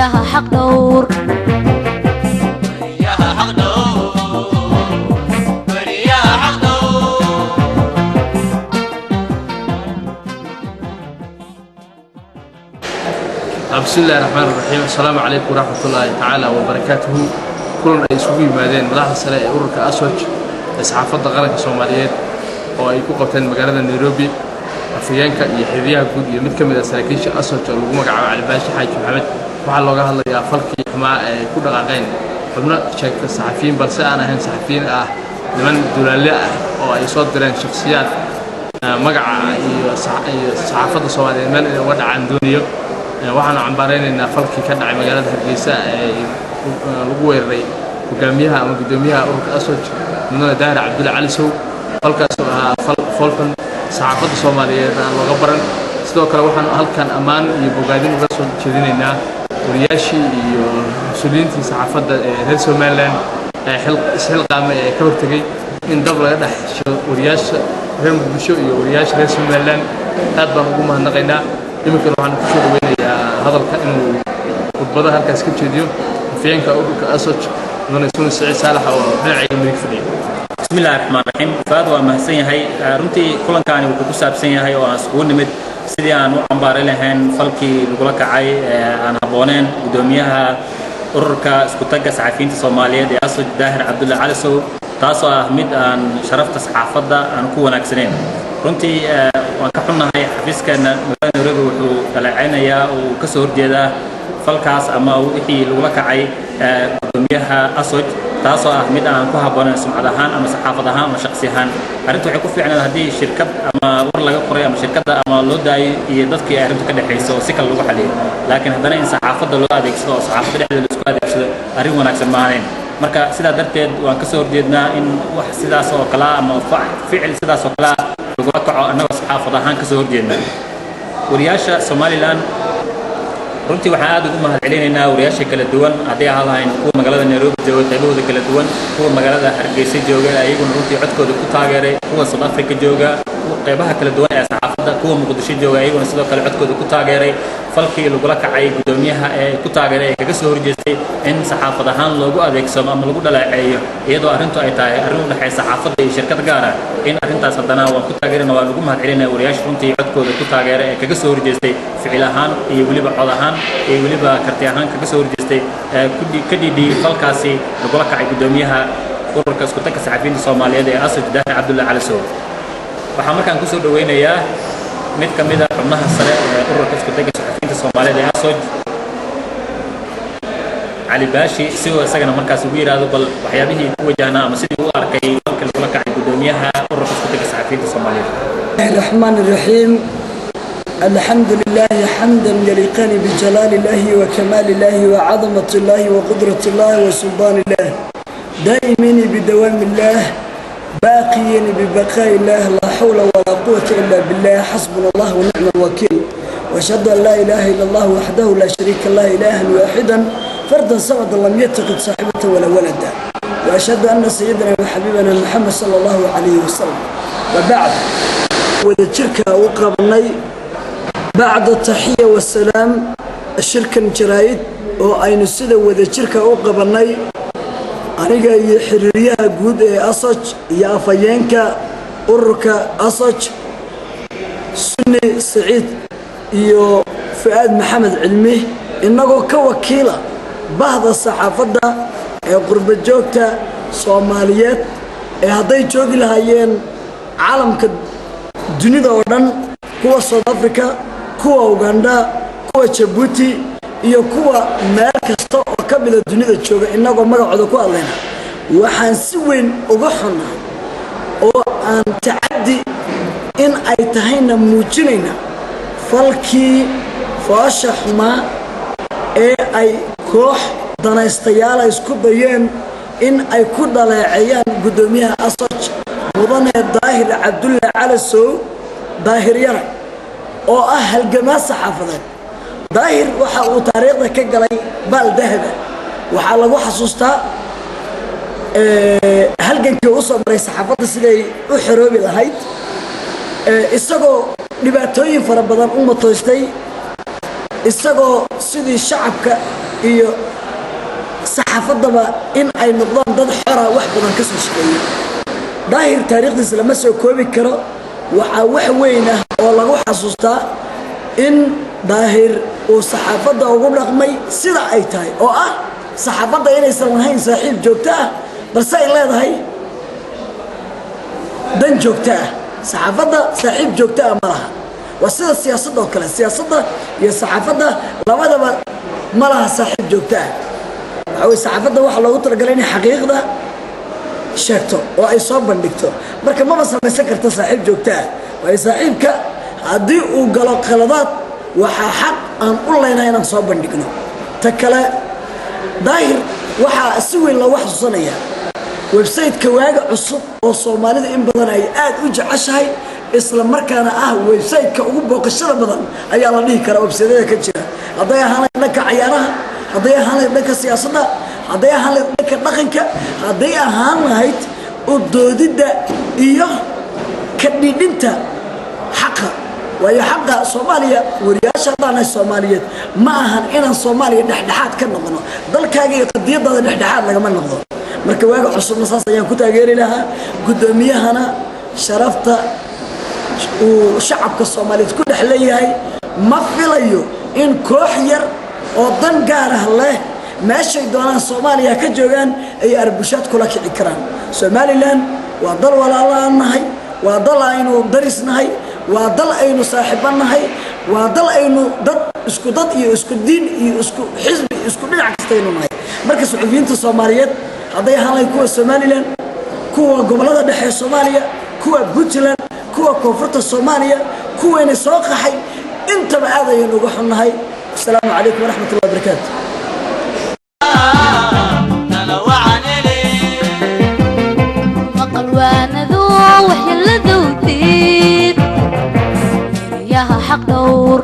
Wariyaha xaq dhowr. Bismi illahi raxmaan raxiim. Assalaamu calaykum waraxmatullaahi tacaala wabarakaatuhu. Kulan ay isugu yimaadeen madaxda sare ee ururka ASOJ ee saxaafadda qaranka Soomaaliyeed oo ay ku qabteen magaalada Nairobi, afhayeenka iyo xiriiryaha guud iyo mid ka mid ah saraakiisha ASOJ oo lagu magacaabo Calibaashi Xaaji Maxamed, waxaa looga hadlayaa falkii xumaa ee ay ku dhaqaaqeen xubno sheegta saxafiyiin balse aan ahayn saxafiyiin ah, niman dulaalle ah oo ay soo direen shakhsiyaad magaca iyo saxaafadda Soomaaliyeed meel inay uga dhacaan doonayo. Waxaanu cambaaraynaynaa falkii ka dhacay magaalada Hargeysa ee lagu weeraray hogaamiyaha ama guddoomiyaha ururka ASOJ, mudane Daahir Cabdulle Cali Sow. Falkaas oo ahaa fal foolxun, saxaafadda Soomaaliyeed aan looga baran. Sidoo kale waxaanu halkan ammaan iyo bogaadin uga soo jeedinaynaa wariyaashii iyo mas-uuliyiintii saxaafadda ee reer Somaliland ee isxilqaamay ee ka hortegey in dab laga dhex shido wariyaasha reer Muqdisho iyo wariyaasha reer Somaliland. Aad baan ugu mahadnaqaynaa. Iminkana waxaan kusoo dhaweynayaa hadalka inuu khudbada halkaas ka jeediyo afhayeenka ururka ASOJ, mudane Suni Siciid Saalax, oo dhinacayga midig fadhiya. Bismi illahi raxmaan raxiim. Faad waa mahadsan yahay. Runtii kulankaani wuxuu ku saabsan yahay oo aan iskugu nimid sidii aan u cambaaray lahayn falkii lagula kacay ee aan habbooneen guddoomiyaha ururka isku-tagga saxafiyiinta Soomaaliyeed ee ASOJ, Daahir Cabdulle Calisow, taasoo ah mid aan sharafta saxaafadda aan ku wanaagsanayn. Runtii waan ka xunnahay. Xafiiskeenna magaalada Nairobi wuxuu dhaleecaynayaa oo uu ka soo horjeedaa falkaas ama wixii lagula kacay guddoomiyaha ASOJ, taasoo ah mid aan ku habboonayn sumcad ahaan ama saxaafad ahaan ama shaqsi ahaan. Arrintu waxay ku fiicnayd haddii shirkad ama war laga qoray ama shirkadda ama loo daayo iyo dadkii ay arrintu ka dhexayso oo si kale lagu xaliyo, laakiin haddana in saxaafadda loo adeegsado oo saxaafadda dhexdeeda la isku adeegsado arrin wanaagsan ma ahayn. Marka sidaa darteed waan ka soo horjeednaa in wax sidaas oo kale ah ama ficil sidaas oo kale ah lagula kaco, annagoo saxaafad ahaan ka soo horjeedna. Wariyaasha Somaliland, runtii waxaan aad ugu mahadcelinaynaa wariyaasha kala duwan, haddii ahaan lahayn kuwa magaalada Nairobi jooga qaybahooda kala duwan, kuwa magaalada Hargeysa jooga, ayaguna runtii codkooda ku taageeray, kuwa South Africa jooga, qeybaha kala duwan ee saxaafadda, kuwa Muqdisho jooga, ayaguna sidoo kale codkooda ku taageeray falkii lagula kacay guddoomiyaha ee ku taageeray ee kaga soo horjeestay in saxaafad ahaan loogu adeegsamo ama lagu dhaleeceeyo, iyadoo arrintu ay tahay arrin u dhexaysa saxaafadda iyo shirkad gaar ah. In arrintaas haddana waan ku taageerina, waan ugu mahadcelinaya wariyaasha runtii codkooda ku taageeray ee kaga soo horjeestay, ficil ahaan iyo weliba cod ahaan iyo weliba karti ahaan kaga soo horjeestay, ka dhiidhiyey falkaasi lagula kacay guddoomiyaha ururka isku-tagka saxafiyiinta Soomaaliyeed ee ASOJ, Daahir Cabdulle Cali Sow. Waxaan markaan kusoo dhaweynayaa mid ka mid a xubnaha sare ee ururka isku-tagga saxafiyiinta Soomaaliyeed ee ASOJ, Cali Baashi, si uu isagana markaas ugu yidhaahdo bal waxyaabihii ku wajahnaa ama sidii u arkay falkii lagula kacay guddoomiyaha ururka isku-tagga saxafiyiinta Soomaaliyeed. الرحمن الرحيم. الحمد لله حمدا يليقان بجلال الله وكمال الله وعظمة الله وقدرة الله وسلطان الله، دائمين بدوام الله، باقيين ببقاء الله، لا حول ولا قوة إلا بالله، حسبنا الله ونعم الوكيل، وأشهد أن لا إله إلا الله وحده لا شريك له، إلها واحدا فردا صمدا لم يتخذ صاحبة ولا ولدا، وأشهد أن سيدنا وحبيبنا محمد صلى الله عليه وسلم، وبعد. Wadajirka u qabanay bacda taxiya wasalaam, shirkan jaraa'id oo aynu sida wadajirka u qabannay aniga iyo xiriiryaha guud ee ASOJ iyo afhayeenka ururka ASOJ, Sunni Saciid iyo Fu-aad Maxamed Cilmi, innagoo ka wakiila bahda saxaafadda ee qurba joogta Soomaaliyeed ee hadday joogi lahaayeen caalamka dunida oo dhan, kuwa South Africa, kuwa Uganda, kuwa Jabuuti iyo kuwa meel kasta oo ka mida dunida jooga, innagoo magacooda ku hadlayna, waxaan si weyn uga xunnahay oo aan tacaddi in ay tahayna muujinayna falkii foosha xumaa ee ay koox danaystayaala isku dayeen in ay ku dhaleeceeyaan guddoomiyaha ASOJ, mudane Daahir Cabdulle Calasow, Daahir Yara, oo ah halgamaa saxaafadeed. Daahir waxa uu taariikhda ka galay baal dahaba. Waxaa lagu xasuustaa halgankii u soo maray saxaafadda siday u xoroobi lahayd, isagoo dhibaatooyin fara badan u matoystay, isagoo sidii shacabka Iyo saxaafaddaba in ay noqdaan dad xora wax badan ka soo shaqeeyay. Daahir taariikhdiisa lama soo koobi karo. Waxaa wax weyn ah oo lagu xasuustaa in Daahir uu saxaafadda ugu dhaqmay sida ay tahay, oo ah saxaafadda inaysan lahayn saaxiib joogto ah, balse ay leedahay dan joogto ah. Saxaafadda saaxiib joogto ah ma laha. Waa sida siyaasadda oo kale. Siyaasadda iyo saxaafadda labadaba ma laha saaxiib joogto ah. Waxaa weye, saxaafadda waxaa loogu talagalay inay xaqiiqda sheegto oo ay soo bandhigto. Marka maba samaysan karta saaxiib joogto ah, waayo saaxiibka haddii uu galo qaladaad, waxaa xaq aan u leynahay inaan soo bandhigno. Ta kale, Daahir waxaa si weyn loogu xasuusanayaa website-ka Waaga Cusub, oo Soomaalida in badan ay aad u jeceshahay, isla markaana ah website-ka ugu booqashada badan ayaa la dhihi karaa website-yada ka jira, hadday ahaan lahayd dhanka cayaaraha, hadday ahaan lahayd dhanka siyaasadda, hadday ahaan lahayd dhanka dhaqanka, hadday ahaan lahayd u doodidda iyo ka dhidhinta xaqa. Waayo, xaqa Soomaaliya, wariyaasha haddaanahay Soomaaliyeed, ma ahan inaan Soomaaliya dhexdhexaad ka noqono. Dalkaaga iyo qadiyadaada dhexdhexaad lagama noqdo. Marka Waaga Cusubna saas ayaan ku taageeri lahaa. Guddoomiyahana sharafta uu shacabka Soomaaliyeed ku dhex leeyahay, ma filayo in koox yar oo dan gaar ah leh, meeshay doonaan Soomaaliya ka joogaan, ay arbushaad kula kici karaan. Somaliland waa dal walaalaan nahay, waa dal aynu darisnahay, waa dal aynu saaxiibo nahay, waa dal aynu dad isku dad iyo isku diin iyo isku xisbi iyo isku dhinac kastaynu nahay. Marka suxufiyiinta Soomaaliyeed, hadday ahaan lahayd kuwa Somaliland, kuwa gobollada dhexe ee Soomaaliya, kuwa Puntland, kuwa koonfurta Soomaaliya, kuwayna soo qaxay, intaba aad ayaynu uga xunnahay. Asalaamu calaykum waraxmat ullahi wabarakaatu. Tala wacan hele. Maqal waanadu waxyeeladowdid erayaha xaq dhowr.